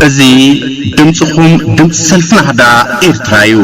እዚ ድምፅኹም፣ ድምፂ ሰልፊ ናህዳ ኤርትራ እዩ።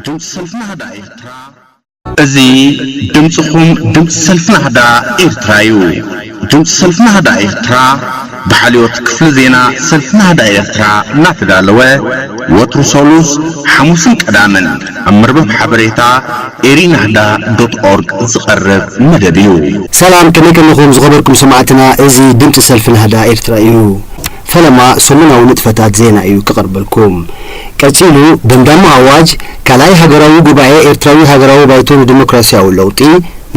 ድምፂ ሰልፊ ናህዳ ኤርትራ። እዚ ድምፅኹም፣ ድምፂ ሰልፊ ናህዳ ኤርትራ እዩ። ድምፂ ሰልፊ ናህዳ ኤርትራ ብሓልዮት ክፍሊ ዜና ሰልፊ ናህዳ ኤርትራ እናተዳለወ፣ ወትሩ ሰሉስ፣ ሓሙስን ቀዳምን ኣብ መርበብ ሓበሬታ ኤሪ ናህዳ ዶት ኦርግ ዝቐርብ መደብ እዩ። ሰላም፣ ከመይ ከለኹም ዝኸበርኩም ሰማዕትና? እዚ ድምፂ ሰልፊ ናህዳ ኤርትራ እዩ። ፈለማ ሰሙናዊ ንጥፈታት ዜና እዩ ክቐርበልኩም። ቀጺሉ ደምዳሚ ኣዋጅ ካልኣይ ሃገራዊ ጉባኤ ኤርትራዊ ሃገራዊ ባይቶ ንዲሞክራስያዊ ለውጢ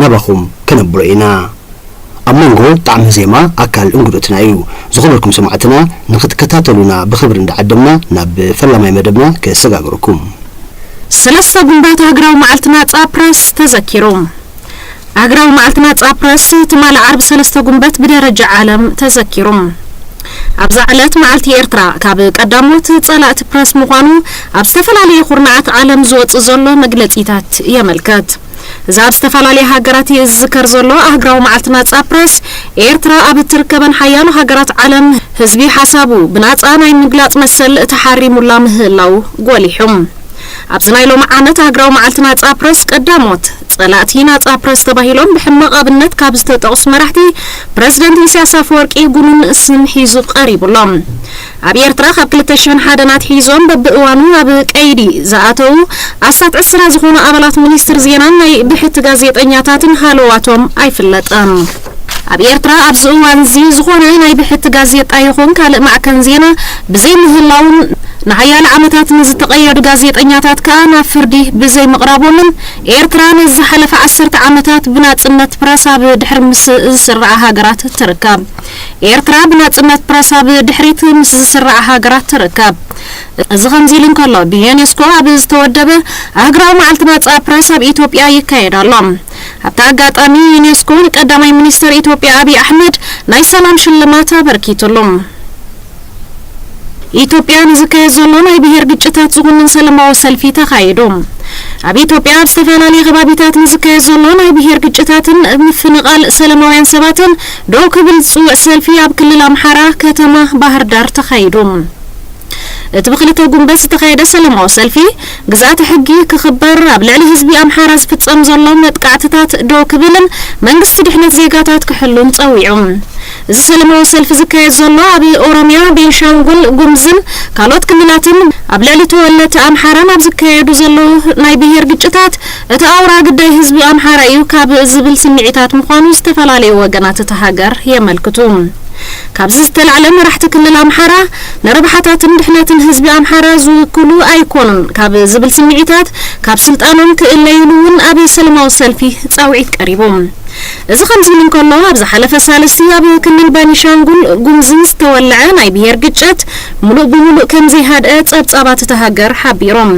ናባኹም ከነብሮ ኢና። ኣብ መንጎ ጣዕመ ዜማ ኣካል እንግዶትና እዩ። ዝኸበርኩም ሰማዕትና፣ ንኽትከታተሉና ብኽብሪ እንዳዓደምና ናብ ፈላማይ መደብና ከሰጋግረኩም። ሰለስተ ጉንበት ሃገራዊ መዓልቲ ናጻ ፕረስ ተዘኪሩ። ሃገራዊ መዓልቲ ናጻ ፕረስ ትማሊ ዓርቢ ሰለስተ ጉንበት ብደረጃ ዓለም ተዘኪሩ። ኣብዛ ዕለት መዓልቲ ኤርትራ ካብ ቀዳሞት ጸላእቲ ፕረስ ምዃኑ ኣብ ዝተፈላለየ ኩርናዓት ዓለም ዝወጽእ ዘሎ መግለጺታት የመልከት። እዚ ኣብ ዝተፈላለየ ሃገራት ዝዝከር ዘሎ ኣህግራዊ መዓልቲ ናጻ ፕረስ፣ ኤርትራ ኣብ እትርከበን ሓያሎ ሃገራት ዓለም ህዝቢ ሓሳቡ ብናጻ ናይ ምግላጽ መሰል ተሓሪሙላ ምህላው ጎሊሑ። ኣብዚ ናይ ሎሚ ዓመት ኣህግራዊ መዓልቲ ናጻ ፕረስ ቀዳሞት ጸላእቲ ናጻ ፕረስ ተባሂሎም ብሕማቕ ኣብነት ካብ ዝተጠቕሱ መራሕቲ ፕረዚደንት ኢሳያስ ኣፈወርቂ ጉኑን ስም ሒዙ ቀሪቡሎም። ኣብ ኤርትራ ካብ ክልተ ሽሕን ሓደን ኣትሒዞም በብእዋኑ ኣብ ቀይዲ ዝኣተዉ ኣስታት ዕስራ ዝኾኑ ኣባላት ሚኒስትር ዜናን ናይ ብሕቲ ጋዜጠኛታትን ሃለዋቶም ኣይፍለጥን። ኣብ ኤርትራ ኣብዚ እዋን እዚ ዝኾነ ናይ ብሕቲ ጋዜጣ ይኹን ካልእ ማዕከን ዜና ብዘይምህላውን ንሓያለ ዓመታት ንዝተቐየዱ ጋዜጠኛታት ከኣ ናብ ፍርዲ ብዘይምቕራቦምን ኤርትራ ንዝሓለፈ ዓሰርተ ዓመታት ብናጽነት ፕረስ ኣብ ድሕሪ ምስ ዝስርዓ ሃገራት ትርከብ። ኤርትራ ብናጽነት ፕረስ ኣብ ድሕሪት ምስ ዝስርዓ ሃገራት ትርከብ። እዚ ከምዚ ኢሉ እንከሎ፣ ብዩኔስኮ ኣብ ዝተወደበ ኣህግራዊ መዓልቲ ናጻ ፕረስ ኣብ ኢትዮጵያ ይካየድ ኣሎ። ኣብቲ ኣጋጣሚ ዩኔስኮ ንቀዳማይ ሚኒስትር ኢትዮጵያ ኣብይ ኣሕመድ ናይ ሰላም ሽልማት ኣበርኪትሉ። ኢትዮጵያ ንዝካየድ ዘሎ ናይ ብሄር ግጭታት ዝኹንን ሰላማዊ ሰልፊ ተኻይዱ። ኣብ ኢትዮጵያ ኣብ ዝተፈላለየ ከባቢታት ንዝካየድ ዘሎ ናይ ብሄር ግጭታትን ምፍንቓል ሰላማውያን ሰባትን ደው ክብል ዝጽውዕ ሰልፊ ኣብ ክልል ኣምሓራ ከተማ ባህር ዳር ተኻይዱ። እቲ ብክልተ ጉንበት ዝተኻየደ ሰላማዊ ሰልፊ፣ ግዝኣተ ሕጊ ክኽበር፣ ኣብ ልዕሊ ህዝቢ ኣምሓራ ዝፍጸም ዘሎ መጥቃዕትታት ደው ክብልን መንግስቲ ድሕነት ዜጋታት ክሕሉን ጸዊዑ። እዚ ሰላማዊ ሰልፊ ዝካየድ ዘሎ ኣብ ኦሮምያ፣ ቤንሻንጉል ጉምዝን ካልኦት ክልላትን ኣብ ልዕሊ ተወለድቲ ኣምሓራን ኣብ ዝካየዱ ዘለዉ ናይ ብሄር ግጭታት እቲ ኣውራ ግዳይ ህዝቢ ኣምሓራ እዩ ካብ ዝብል ስምዒታት ምዃኑ ዝተፈላለዩ ወገናት እታ ሃገር የመልክቱ። ካብዚ ዝተላዕለ መራሕቲ ክልል ኣምሓራ ንረብሓታትን ድሕነትን ህዝቢ ኣምሓራ ዝውክሉ ኣይኮኑን ካብ ዝብል ስምዒታት ካብ ስልጣኖም ክእለዩሉ እውን ኣብ ሰላማዊ ሰልፊ ጻውዒት ቀሪቡ። እዚ ከምዚ ኢሉ እንከሎ፣ ኣብ ዝሓለፈ ሳልስቲ ኣብ ክልል ባኒሻንጉል ጉምዝን ዝተወልዐ ናይ ብሄር ግጭት ምሉእ ብምሉእ ከም ዘይሃድአ ጸብጻባት እታ ሃገር ሓቢሮም።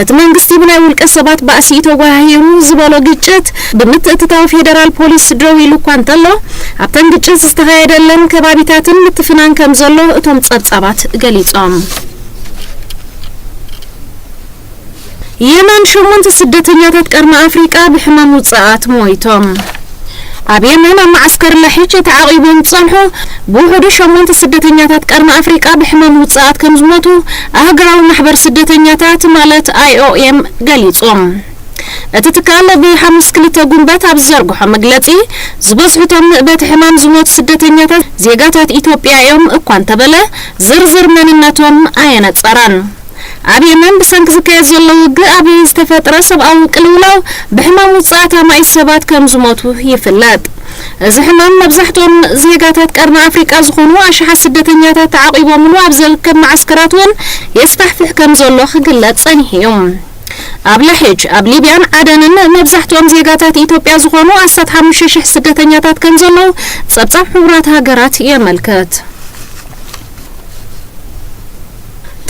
እቲ መንግስቲ ብናይ ውልቀ ሰባት ባእሲ ተጓሂሩ ዝበሎ ግጭት ብምትእትታው ፌደራል ፖሊስ ደው ኢሉ እኳ እንተሎ፣ ኣብተን ግጭት ዝተኻየደለን ከባቢታትን ምትፍናን ከም ዘሎ እቶም ጸብጻባት ገሊጾም። የመን፣ ሸሞንተ ስደተኛታት ቀርኒ ኣፍሪቃ ብሕማም ውጽኣት ሞይቶም። ኣብ የመን ኣብ መዓስከር ላሒጅ ተዓቒቦም ዝጸንሑ ብውሕዱ ሸሞንተ ስደተኛታት ቀርኒ ኣፍሪቃ ብሕማም ውጽኣት ከም ዝሞቱ ኣህጉራዊ ማሕበር ስደተኛታት ማለት ኣይ ኦ ኤም ገሊጹ። እቲ ትካል ብሓሙስ ክልተ ጉንበት ኣብ ዝዘርግሖ መግለጺ፣ ዝበዝሑቶም በቲ ሕማም ዝሞቱ ስደተኛታት ዜጋታት ኢትዮጵያ እዮም እኳ እንተበለ፣ ዝርዝር መንነቶም ኣየነጸረን። ኣብ የመን ብሰንኪ ዝካየድ ዘሎ ውግእ ኣብ ዝተፈጥረ ሰብኣዊ ቅልውላው ብሕማም ውጽኣት ኣማኢት ሰባት ከም ዝሞቱ ይፍለጥ። እዚ ሕማም መብዛሕትኦም ዜጋታት ቀርኒ ኣፍሪቃ ዝኾኑ ኣሽሓት ስደተኛታት ተዓቒቦምሉ ኣብ ዝርከብ መዓስከራት እውን የስፋሕፍሕ ከም ዘሎ ክግለጽ ጸኒሑ እዩ። ኣብ ላሒጅ፣ ኣብ ሊብያን ዓደንን መብዛሕትኦም ዜጋታት ኢትዮጵያ ዝኾኑ ዓሰርተ ሓሙሽተ ሺሕ ስደተኛታት ከም ዘለዉ ጸብጻብ ሕቡራት ሃገራት የመልክት።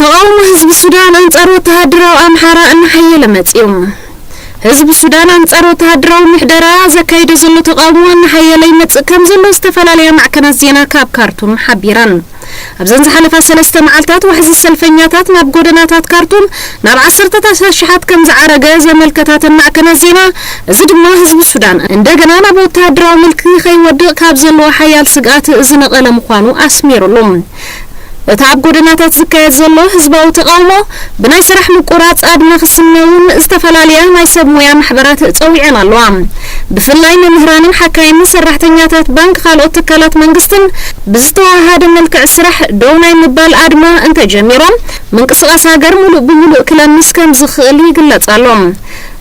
ተቓውሞ ህዝቢ ሱዳን ኣንጻር ወተሃደራዊ ኣምሓራ እናሓየለ መጺኡ። ህዝቢ ሱዳን ኣንጻር ወተሃደራዊ ምሕደራ ዘካይዶ ዘሎ ተቓውሞ እናሓየለ ይመጽእ ከም ዘሎ ዝተፈላለያ ማዕከናት ዜና ካብ ካርቱም ሓቢረን። ኣብዘን ዝሓለፋ ሰለስተ መዓልታት ዋሕዚ ሰልፈኛታት ናብ ጎደናታት ካርቱም ናብ ዓሰርተታት ኣሽሓት ከም ዝዓረገ ዘመልከታተን ማዕከናት ዜና፣ እዚ ድማ ህዝቢ ሱዳን እንደገና ናብ ወተሃደራዊ ምልኪ ከይወድቕ ካብ ዘለዎ ሓያል ስግኣት ዝነቐለ ምዃኑ ኣስሚሩሉ። እቲ ኣብ ጎደናታት ዝካየድ ዘሎ ህዝባዊ ተቓውሞ ብናይ ስራሕ ምቁራጽ ኣድማ ክስነ እውን ዝተፈላለያ ናይ ሰብ ሞያ ማሕበራት ጸዊዐን ኣለዋ። ብፍላይ መምህራንን ሓካይምን ሰራሕተኛታት ባንክ ካልኦት ትካላት መንግስትን ብዝተዋሃደ መልክዕ ስራሕ ደው ናይ ምባል ኣድማ እንተጀሚሮም ምንቅስቓስ ሃገር ሙሉእ ብሙሉእ ክለምስ ከም ዝኽእል ይግለጽ ኣሎ።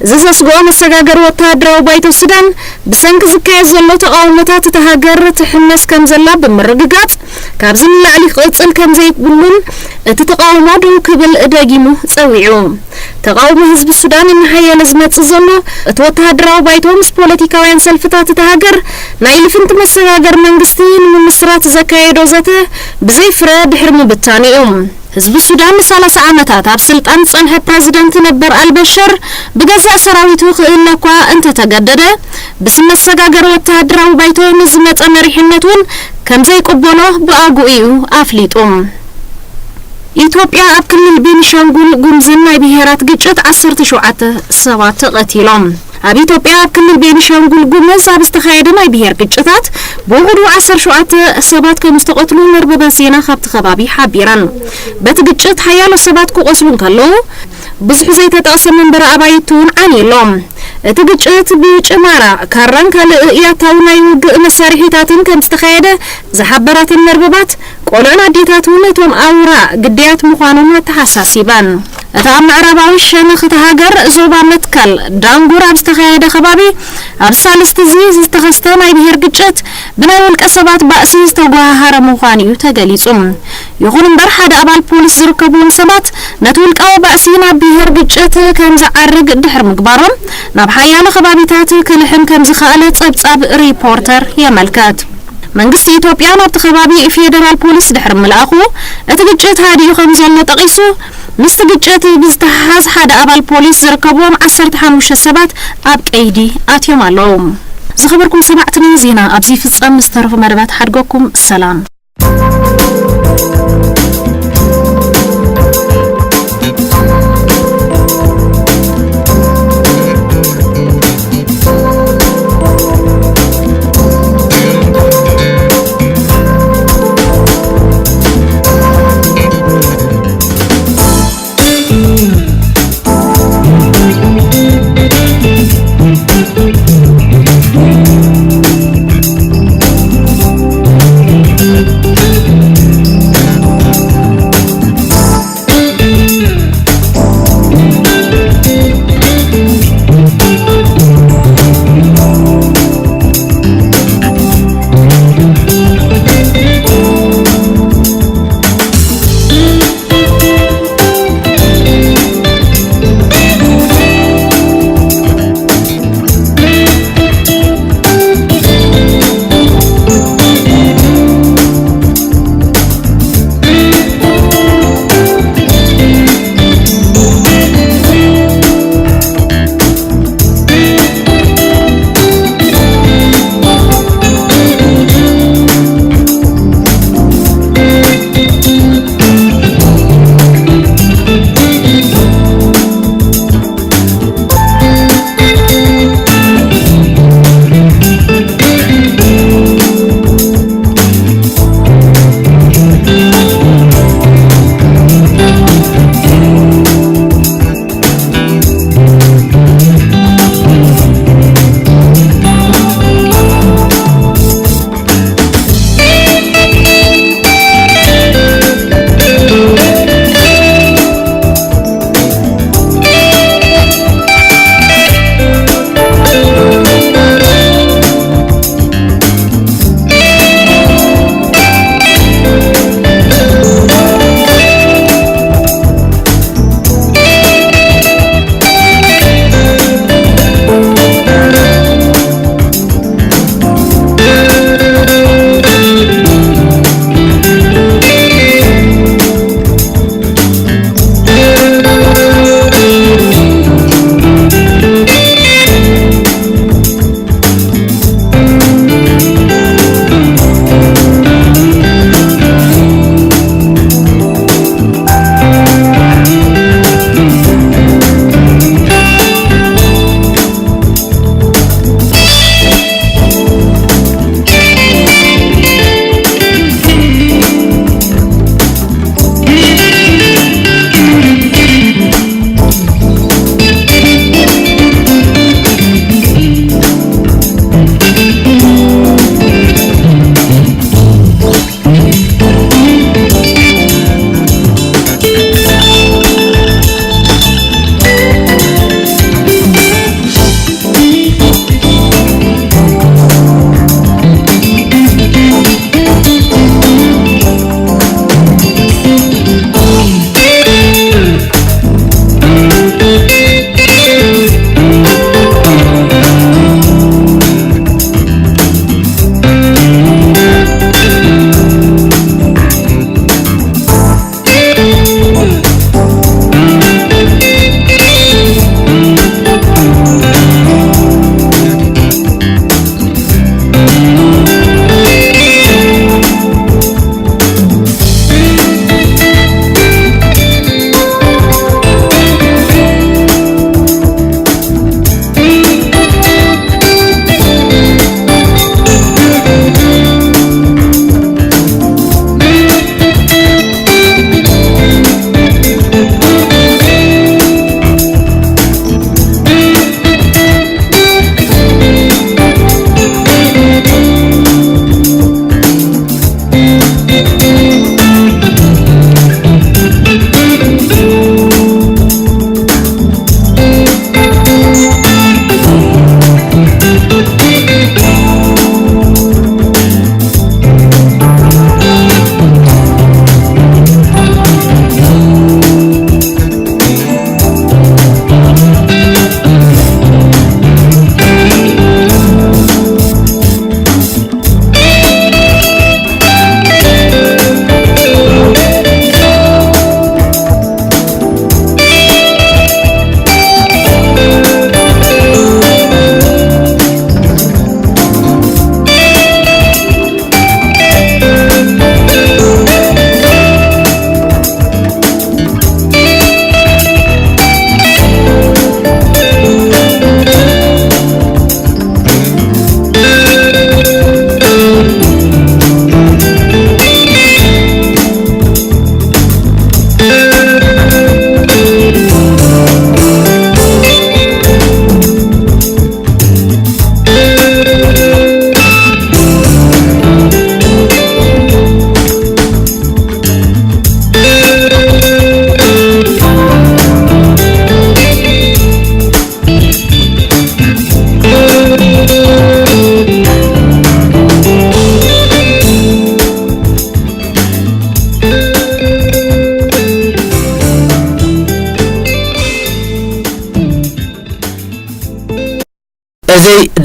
እዚ ዘስግኦ መሰጋገሪ ወተሃደራዊ ባይቶ ሱዳን ብሰንኪ ዝካየድ ዘሎ ተቓውሞታት እታ ሃገር ትሕመስ ከም ዘላ ብምርግጋጽ ካብዚ ንላዕሊ ክቕጽል ከም ዘይብሉን እቲ ተቓውሞ ደው ክብል ደጊሙ ጸዊዑ። ተቓውሞ ህዝቢ ሱዳን እናሓየለ ዝመጽእ ዘሎ እቲ ወተሃደራዊ ባይቶ ምስ ፖለቲካውያን ሰልፍታት እታ ሃገር ናይ ልፍንቲ መሰጋገር መንግስቲ ንምምስራት ዘካየዶ ዘተ ብዘይ ፍረ ድሕሪ ምብታኑ እዩ። ህዝቢ ሱዳን ንሰላሳ ዓመታት ኣብ ስልጣን ዝጸንሐ ፕረዚደንት ነበር ኣልበሽር ብገዛእ ሰራዊቱ ክእለ እኳ እንተተገደደ፣ ብስም መሰጋገሪ ወተሃደራዊ ባይቶ ንዝመጸ መሪሕነት እውን ከም ዘይቅበሎ ብኣግኡ እዩ ኣፍሊጡ። ኢትዮጵያ፣ ኣብ ክልል ቤኒሻንጉል ጉምዝን ናይ ብሄራት ግጭት ዓሰርተ ሸውዓተ ሰባት ተቐቲሎም። ኣብ ኢትዮጵያ፣ ኣብ ክልል ቤኒሻንጉል ጉምዝ ኣብ ዝተኻየደ ናይ ብሄር ግጭታት ብውሕዱ ዓሰርተ ሸውዓተ ሰባት ከም ዝተቐትሉ መርበባት ዜና ካብቲ ከባቢ ሓቢረን። በቲ ግጭት ሓያሎ ሰባት ክቖስሉ እንከለዉ፣ ብዙሕ ዘይተጠቕሰ መንበሪ ኣባይቲ እውን ዓንዩ ኣሎ። እቲ ግጭት ብጭማራ፣ ካራን ካልእ ያታዊ ናይ ውግእ መሳርሒታትን ከም ዝተኻየደ ዝሓበራተን መርበባት፣ ቆልዑን ኣዴታት እውን እቶም ኣውራ ግዳያት ምዃኖም ኣተሓሳሲበን። እቲ ኣብ ምዕራባዊ ሸነኽ እታ ሃገር ዞባ መትከል ዳንጉር ኣብ ዝተኻየደ ከባቢ፣ ኣብ ሳልስቲ እዚ ዝተኸስተ ናይ ብሄር ግጭት ብናይ ውልቀ ሰባት ባእሲ ዝተጓሃሃረ ምዃኑ እዩ ተገሊጹ። ይኹን እምበር፣ ሓደ ኣባል ፖሊስ ዝርከብዎም ሰባት ነቲ ውልቃዊ ባእሲ ናብ ብሄር ግጭት ከም ዝዓርግ ድሕሪ ምግባሮም፣ ናብ ሓያሎ ከባቢታት ክልሕም ከም ዝኸኣለ ጸብጻብ ሪፖርተር የመልከት። መንግስቲ ኢትዮጵያ ናብቲ ከባቢ ፌደራል ፖሊስ ድሕሪ ምልኣኹ፣ እቲ ግጭት ሃዲኡ ከም ዘሎ ጠቒሱ፣ ምስቲ ግጭት ብዝተሓሓዝ ሓደ ኣባል ፖሊስ ዝርከብዎም ዓሰርተ ሓሙሽተ ሰባት ኣብ ቀይዲ ኣትዮም ኣለዉ። ዝኸበርኩም ሰማዕትና፣ ዜና ኣብዚ ይፍጸም። ዝተረፉ መደባት ሓድገኩም። ሰላም።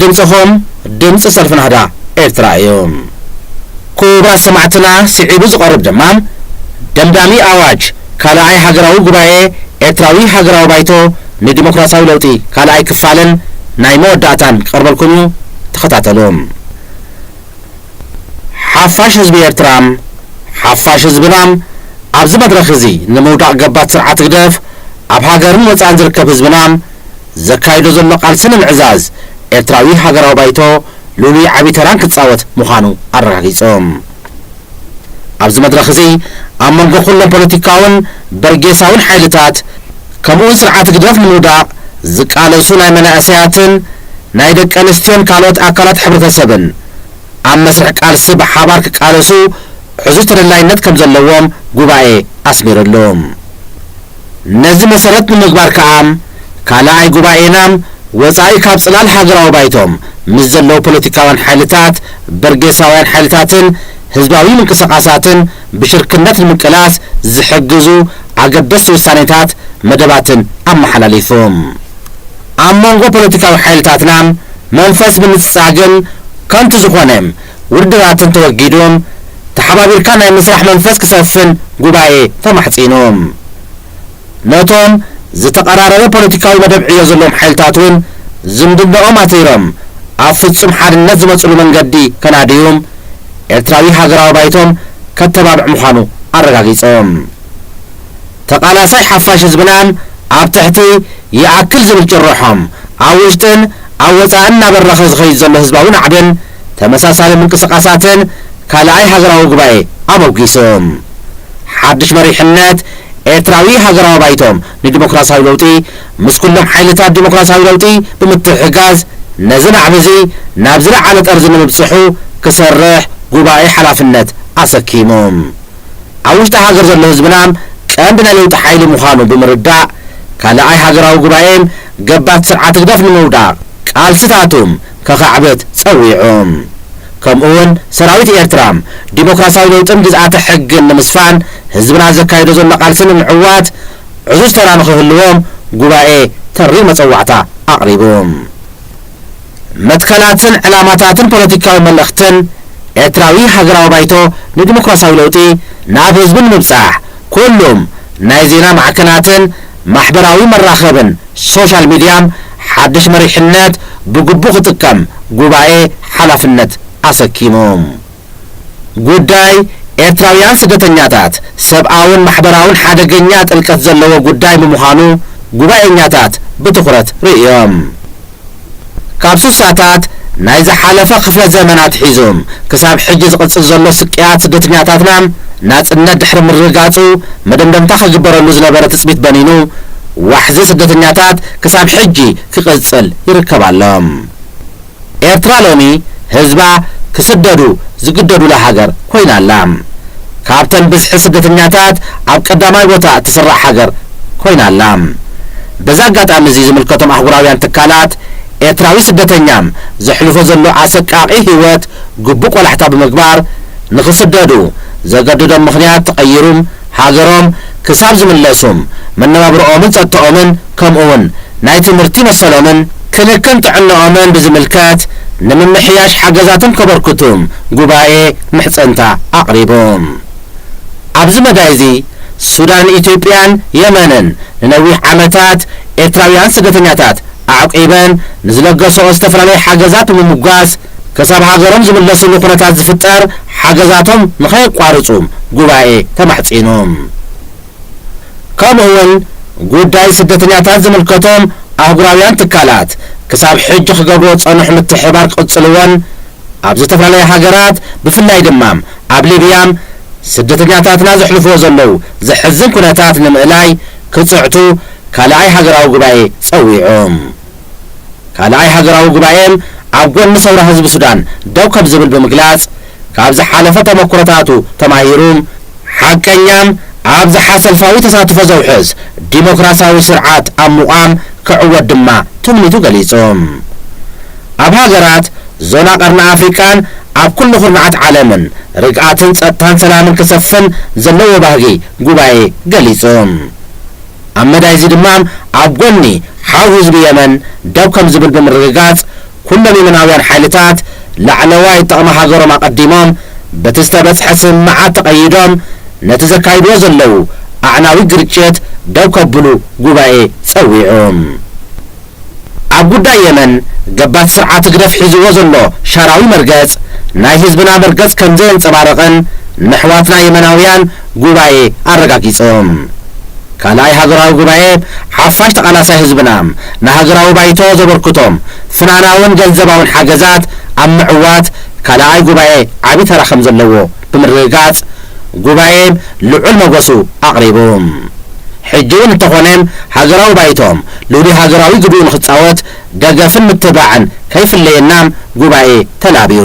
ድምፅኹም ድምፂ ሰልፊ ናህዳ ኤርትራ እዩ። ክቡራት ሰማዕትና፣ ስዒቡ ዝቐርብ ድማ ደምዳሚ ኣዋጅ ካልኣይ ሃገራዊ ጉባኤ ኤርትራዊ ሃገራዊ ባይቶ ንዲሞክራሲያዊ ለውጢ ካልኣይ ክፋልን ናይ መወዳእታን ክቐርበልኩም እዩ። ተኸታተሉ። ሓፋሽ ህዝቢ ኤርትራ፣ ሓፋሽ ህዝብና፣ ኣብዚ መድረኽ እዚ ንምውዳቕ ገባቲ ስርዓት ህግደፍ ኣብ ሃገርን ወጻእን ዝርከብ ህዝብና ዘካይዶ ዘሎ ቃልሲ ንምዕዛዝ ኤርትራዊ ሃገራዊ ባይቶ ልሉይ ዓቢ ተራን ክጻወት ምዃኑ ኣረጋጊጹ። ኣብዚ መድረኽ እዚ ኣብ መንጎ ኩሎም ፖለቲካውን በርጌሳውን ሓይልታት ከምኡውን ስርዓት ህግደፍ ንምውዳቕ ዝቃለሱ ናይ መናእሰያትን ናይ ደቂ ኣንስትዮን ካልኦት ኣካላት ሕብረተሰብን ኣብ መስርሕ ቃልሲ ብሓባር ክቃለሱ ዕዙዝ ተደላይነት ከም ዘለዎም ጉባኤ ኣስሚርሉ። ነዚ መሰረት ንምግባር ከኣ ካልኣይ ጉባኤና ወጻኢ ካብ ጽላል ሃገራዊ ባይቶ ምስ ዘለዉ ፖለቲካውያን ሓይልታት፣ በርጌሳውያን ሓይልታትን ህዝባዊ ምንቅስቓሳትን ብሽርክነት ንምቅላስ ዝሕግዙ ኣገደስቲ ውሳኔታት መደባትን ኣመሓላሊፉ። ኣብ መንጎ ፖለቲካዊ ሓይልታትና መንፈስ ምንጽጻግን ከንቱ ዝኾነ ውድድራትን ተወጊዱ፣ ተሓባቢርካ ናይ ምስራሕ መንፈስ ክሰፍን ጉባኤ ተማሕጺኑ። ነቶም ዝተቐራረበ ፖለቲካዊ መደብ ዕዮ ዘለዎም ሓይልታት እውን ዝምድንኦም ኣትሪሮም ኣብ ፍጹም ሓድነት ዝመጽሉ መንገዲ ከናድዩ ኤርትራዊ ሃገራዊ ባይቶም ከተባብዕ ምዃኑ ኣረጋጊጾም። ተቓላሳይ ሓፋሽ ህዝብና ኣብ ትሕቲ ይኣክል ዝብል ጭርሖም ኣብ ውሽጥን ኣብ ወጻእን እናበረኸ ዝኸይድ ዘሎ ህዝባዊ ናዕብን ተመሳሳሊ ምንቅስቓሳትን ካልኣይ ሃገራዊ ጉባኤ ኣሞጒሱ። ሓድሽ መሪሕነት ኤርትራዊ ሃገራዊ ባይቶ ንዲሞክራሲያዊ ለውጢ ምስ ኩሎም ሓይልታት ዲሞክራሲያዊ ለውጢ ብምትሕግጋዝ ነዚ ናዕቢ እዚ ናብ ዝለዓለ ጠርዚ ንምብጽሑ ክሰርሕ ጉባኤ ሓላፍነት ኣሰኪሙ። ኣብ ውሽጢ ሃገር ዘሎ ህዝብና ቀንዲ ናይ ለውጢ ሓይሊ ምዃኑ ብምርዳእ ካልኣይ ሃገራዊ ጉባኤ ገባቲ ስርዓት ህግደፍ ንምውዳቕ ቃልስታቱ ከኻዕብት ጸዊዑ። ከምኡውን ሰራዊት ኤርትራ ዲሞክራሲያዊ ለውጥን ግዝኣተ ሕግን ንምስፋን ህዝብና ዘካይዶ ዘሎ ቃልሲ ንምዕዋት ዕዙዝ ተራ ንኽህልዎም ጉባኤ ተሪር መጸዋዕታ ኣቕሪቡ። መትከላትን ዕላማታትን ፖለቲካዊ መልእኽትን ኤርትራዊ ሃገራዊ ባይቶ ንዲሞክራሲያዊ ለውጢ ናብ ህዝቢ ንምብጻሕ ኩሉም ናይ ዜና ማዕከናትን ማሕበራዊ መራኸብን ሶሻል ሚድያን ሓድሽ መሪሕነት ብግቡእ ክጥቀም ጉባኤ ሓላፍነት ኣሰኪሙ። ጉዳይ ኤርትራውያን ስደተኛታት ሰብኣውን ማሕበራውን ሓደገኛ ጥልቀት ዘለዎ ጉዳይ ብምዃኑ ጉባኤኛታት ብትኹረት ርእዮም። ካብ ሱሳታት ናይ ዝሓለፈ ክፍለ ዘመን ኣትሒዙ ክሳብ ሕጂ ዝቕጽል ዘሎ ስቅያት ስደተኛታትና ናጽነት ድሕሪ ምርግጋጹ መደምደምታ ክግበረሉ ዝነበረ ትጽቢት በኒኑ ዋሕዚ ስደተኛታት ክሳብ ሕጂ ክቕጽል ይርከብ ኣሎ። ኤርትራ ሎሚ ህዝባ ክስደዱ ዝግደዱላ ሃገር ኮይና ኣላ። ካብተን ብዝሒ ስደተኛታት ኣብ ቀዳማይ ቦታ እትስራዕ ሃገር ኮይና ኣላ። በዚ ኣጋጣሚ እዚ ዝምልከቶም ኣህጉራውያን ትካላት ኤርትራዊ ስደተኛ ዘሕልፎ ዘሎ ኣሰቃቒ ህይወት ግቡእ ቆላሕታ ብምግባር ንኽስደዱ ዘገድዶም ምኽንያት ተቐይሩ ሃገሮም ክሳብ ዝምለሱ መነባብርኦምን ጸጥታኦምን ከምኡውን ናይ ትምህርቲ መሰሎምን ክንክን ጥዕናኦምን ብዝምልከት ንምምሕያሽ ሓገዛቶም ከበርክቱ ጉባኤ ምሕጽንታ ኣቕሪቡ። ኣብዚ መዳይ እዚ ሱዳንን ኢትዮጵያን የመንን ንነዊሕ ዓመታት ኤርትራውያን ስደተኛታት ኣዕቂበን ንዝለገሰኦ ዝተፈላለየ ሓገዛት ብምምጓስ ክሳብ ሃገሮም ዝምለስሉ ኩነታት ዝፍጠር ሓገዛቶም ንኸየቋርጹ ጉባኤ ተማሕጺኑ። ከምኡውን ጉዳይ ስደተኛታት ዝምልከቶም ኣህጉራውያን ትካላት ክሳብ ሕጂ ክገብርዎ ዝጸንሑ ምትሕብባር ክቕጽልዎን ኣብ ዝተፈላለያ ሃገራት ብፍላይ ድማ ኣብ ሊብያ ስደተኛታትና ዘሕልፍዎ ዘለዉ ዘሕዝን ኩነታት ንምእላይ ክጽዕቱ ካልኣይ ሃገራዊ ጉባኤ ጸዊዑ። ካልኣይ ሃገራዊ ጉባኤ ኣብ ጎኒ ሰውራ ህዝቢ ሱዳን ደው ከም ዝብል ብምግላጽ ካብ ዝሓለፈ ተመኩሮታቱ ተማሂሩ ሓቀኛ ኣብዝሓ ሰልፋዊ ተሳትፎ ዘውሕስ ዲሞክራሲያዊ ስርዓት ኣብ ምቋም ክዕወት ድማ ትምኒቱ ገሊጹ። ኣብ ሃገራት ዞና ቀርኒ ኣፍሪቃን ኣብ ኩሉ ኩርናዓት ዓለምን ርግኣትን ጸጥታን ሰላምን ክሰፍን ዘለዎ ባህጊ ጉባኤ ገሊጹ። ኣብ መዳይ እዚ ድማ ኣብ ጎኒ ሓው ህዝቢ የመን ደው ከም ዝብል ብምርግጋጽ ኩሎም የመናውያን ሓይልታት ላዕለዋይ ጥቕሚ ሃገሮም ኣቐዲሞም በቲ ዝተበጽሐ ስምምዓት ተቐይዶም ነቲ ዘካይድዎ ዘለዉ ኣዕናዊ ግርጭት ደው ከብሉ ጉባኤ ጸዊዑ። ኣብ ጉዳይ የመን ገባቲ ስርዓት ህግደፍ ሒዝዎ ዘሎ ሻራዊ መርገጽ ናይ ህዝብና መርገጽ ከም ዘየንጸባረቐን ነሕዋትና የመናውያን ጉባኤ ኣረጋጊጾም። ካልኣይ ሃገራዊ ጉባኤ ሓፋሽ ተቓላሳይ ህዝብና ንሃገራዊ ባይቶ ዘበርክቶም ፍናናውን ገንዘባውን ሓገዛት ኣብ ምዕዋት ካልኣይ ጉባኤ ዓቢ ተራ ከም ዘለዎ ብምርግጋጽ፣ ጉባኤ ልዑል መጎሱ ኣቕሪቡ። ሕጂ እውን እንተኾነ ሃገራዊ ባይቶም ልዑል ሃገራዊ ግድኡ ንኽጻወት ደገፍን ምትብባዕን ከይፍለየና ጉባኤ ተላብዩ።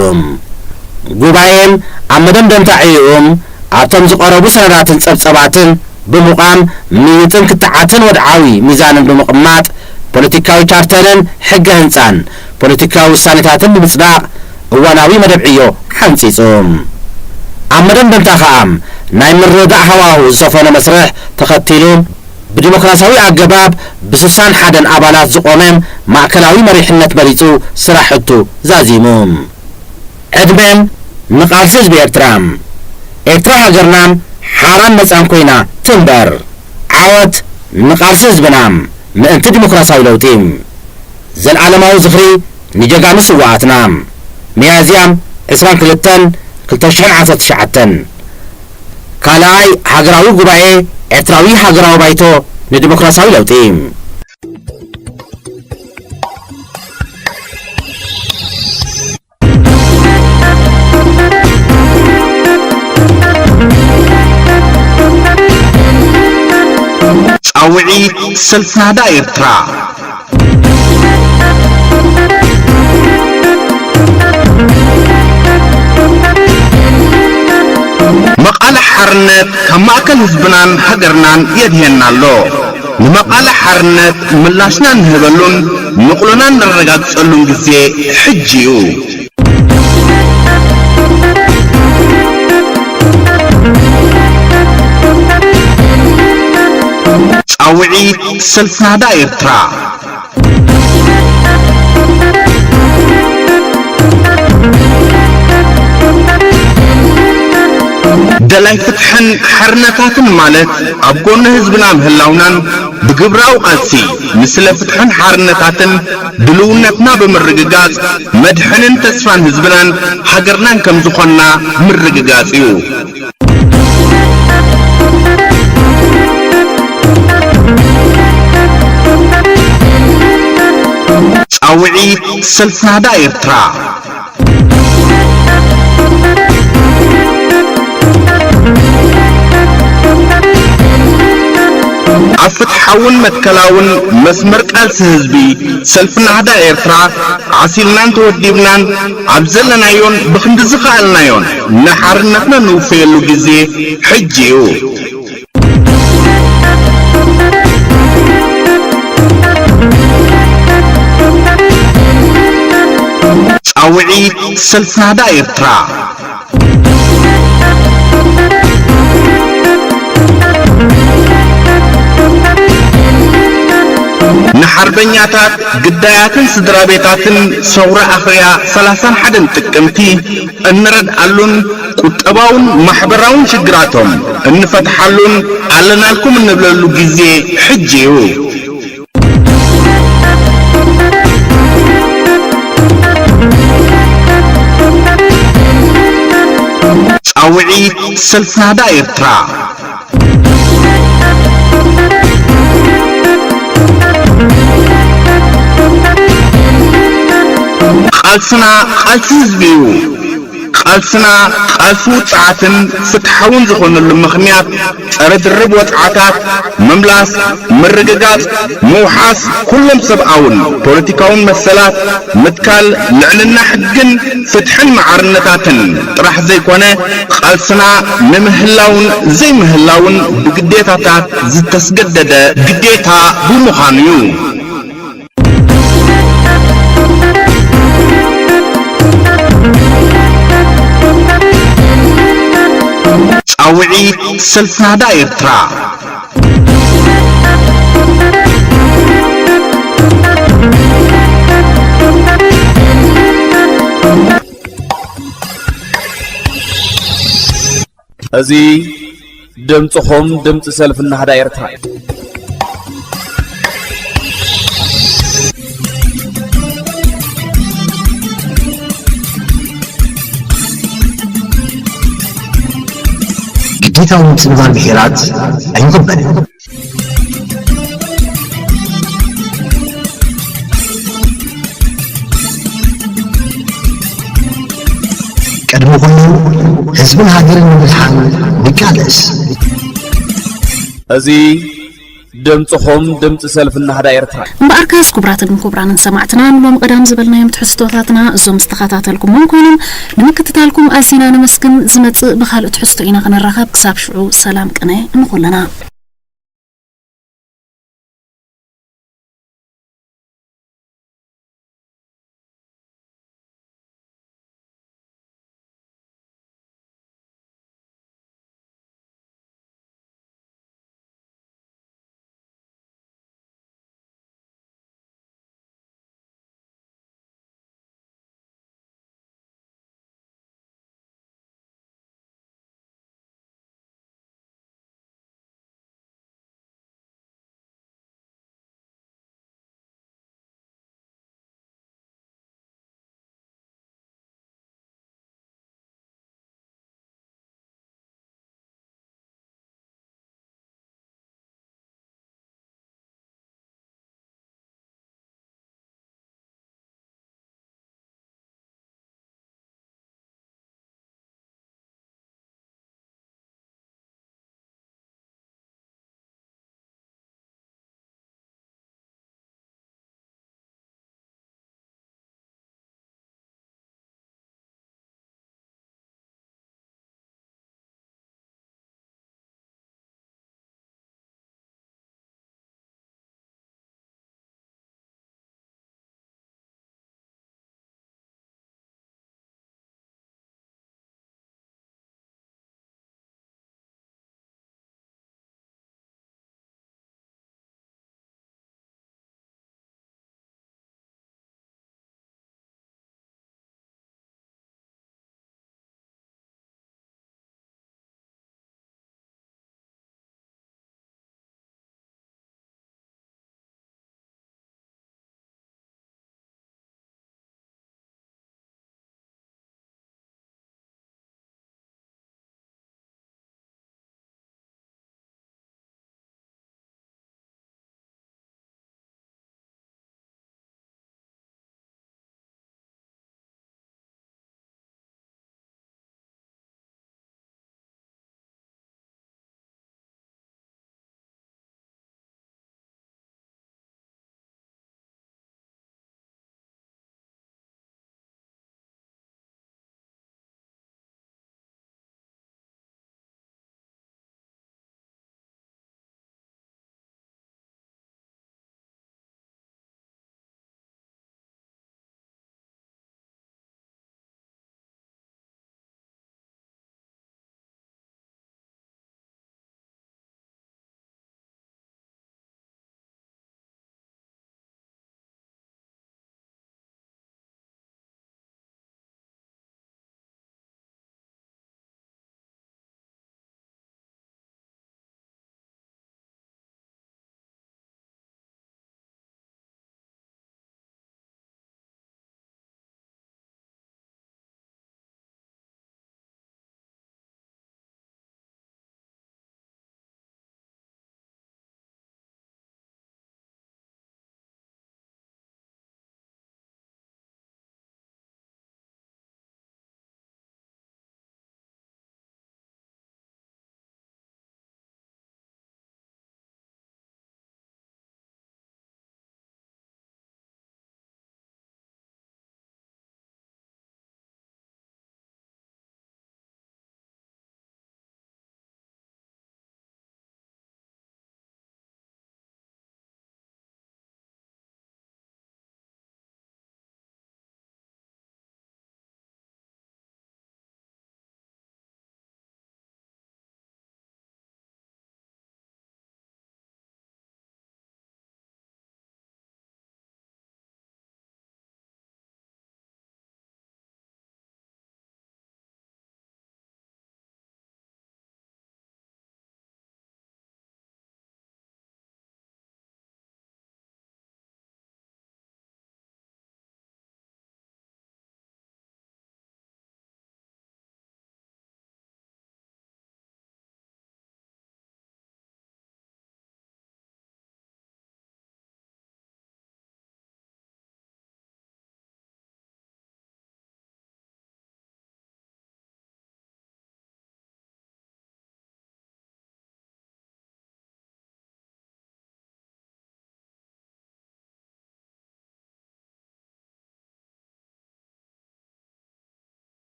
ጉባኤ ኣብ መደምደምታ ዕዩኡ ኣብቶም ዝቐረቡ ሰነዳትን ጸብጸባትን ብምቋም ምይጥን ክትዓትን ወድዓዊ ሚዛንን ብምቕማጥ ፖለቲካዊ ቻርተርን ሕገ ህንጻን ፖለቲካዊ ውሳኔታትን ብምጽዳቕ እዋናዊ መደብ ዕዮ ሓንጺጹ። ኣብ መደምደምታ ከኣ ናይ ምርድዳእ ሃዋሁ ዝሰፈነ መስርሕ ተኸቲሉ ብዲሞክራሲያዊ ኣገባብ ብስሳን ሓደን ኣባላት ዝቖመ ማእከላዊ መሪሕነት መሪጹ ስራሕ ሕቱ ዛዚሙ። ዕድመ ንቓልሲ ህዝቢ ኤርትራ። ኤርትራ ሃገርና ሓራን ነጻን ኮይና ትንበር። ዓወት ንቓልሲ ህዝብና ምእንቲ ዲሞክራሲያዊ ለውጢ። ዘልኣለማዊ ዝኽሪ ንጀጋኑ ስውኣትና። ሚያዝያ ዕስራን ክልተን ክልተ ሽሕን ዓሰርተ ትሽዓተን። ካልኣይ ሃገራዊ ጉባኤ ኤርትራዊ ሃገራዊ ባይቶ ንዲሞክራሲያዊ ለውጢ። ጻውዒት ሰልፊ ናህዳ ኤርትራ። መቓልሕ ሓርነት ካብ ማእከል ህዝብናን ሃገርናን የድህየና ኣሎ። ንመቓልሕ ሓርነት ምላሽና እንህበሉን ንቕሎና እነረጋግጸሉን ግዜ ሕጂ እዩ። ጻውዒት ሰልፊ ናህዳ ኤርትራ። ደላይ ፍትሕን ሓርነታትን ማለት ኣብ ጎኒ ህዝብና ምህላውናን ብግብራዊ ቃልሲ ንስለ ፍትሕን ሓርነታትን ድልውነትና ብምርግጋጽ መድሕንን ተስፋን ህዝብናን ሃገርናን ከም ዝኾንና ምርግጋጽ እዩ። ጻውዒት ሰልፊ ናህዳ ኤርትራ። ኣብ ፍትሓውን መትከላውን መስመር ቃልሲ ህዝቢ፣ ሰልፊ ናህዳ ኤርትራ ዓሲልናን ተወዲብናን ኣብ ዘለናዮን ብኽንዲ ዝኸኣልናዮን ንሓርነትና ንውፈየሉ ግዜ ሕጂ እዩ። ጻውዒት ሰልፊ ናህዳ ኤርትራ። ንሓርበኛታት፣ ግዳያትን ስድራ ቤታትን ሰውራ ኣኽርያ ሰላሳን ሓደን ጥቅምቲ እንረድኣሉን ቁጠባውን ማሕበራውን ሽግራቶም እንፈትሓሉን ኣለናልኩም እንብለሉ ግዜ ሕጂ እዩ። ጻውዒት ሰልፊ ናህዳ ኤርትራ። ቃልስና ቃልሲ ህዝቢ እዩ። ቃልስና ቃልሲ ውጽዓትን ፍትሓውን ዝኾነሉ ምኽንያት፣ ጸረ ድርብ ወጽዓታት፣ ምምላስ፣ ምርግጋጽ፣ ምውሓስ ኩሎም ሰብኣውን ፖለቲካውን መሰላት፣ ምትካል ልዕልና ሕግን ፍትሕን መዓርነታትን ጥራሕ ዘይኮነ፣ ቃልስና ንምህላውን ዘይምህላውን ብግዴታታት ዝተስገደደ ግዴታ ብምዃኑ እዩ። ጻውዒት ሰልፊ ናህዳ ኤርትራ። እዚ ድምፅኹም ድምፂ ሰልፊ ናህዳ ኤርትራ እዩ። ግዴታዊ ምጽንባር ብሄራት ኣይቕበልን። ቅድሚ ኩሉ ህዝብን ሃገርን ንምድሓን ንቃለስ። እዚ ድምፅኹም ድምፂ ሰልፊ ናህዳ ኤርትራ። እምበኣርከስ ክቡራትን ክቡራንን ሰማዕትና፣ ንሎም ቀዳም ዝበልናዮም ትሕዝቶታትና እዞም ዝተኸታተልኩሞም ኮይኖም፣ ንምክትታልኩም ኣዚና ነመስግን። ዝመጽእ ብኻልእ ትሕዝቶ ኢና ክንራኸብ። ክሳብ ሽዑ ሰላም ቅነ ንኹልና።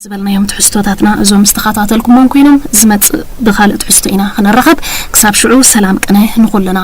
ዝበልናዮም ትሕዝቶታትና እዞም ዝተኸታተልኩሞም ኮይኖም፣ ዝመጽእ ብኻልእ ትሕዝቶ ኢና ክንራኸብ። ክሳብ ሽዑ ሰላም ቅነ ንኹልና።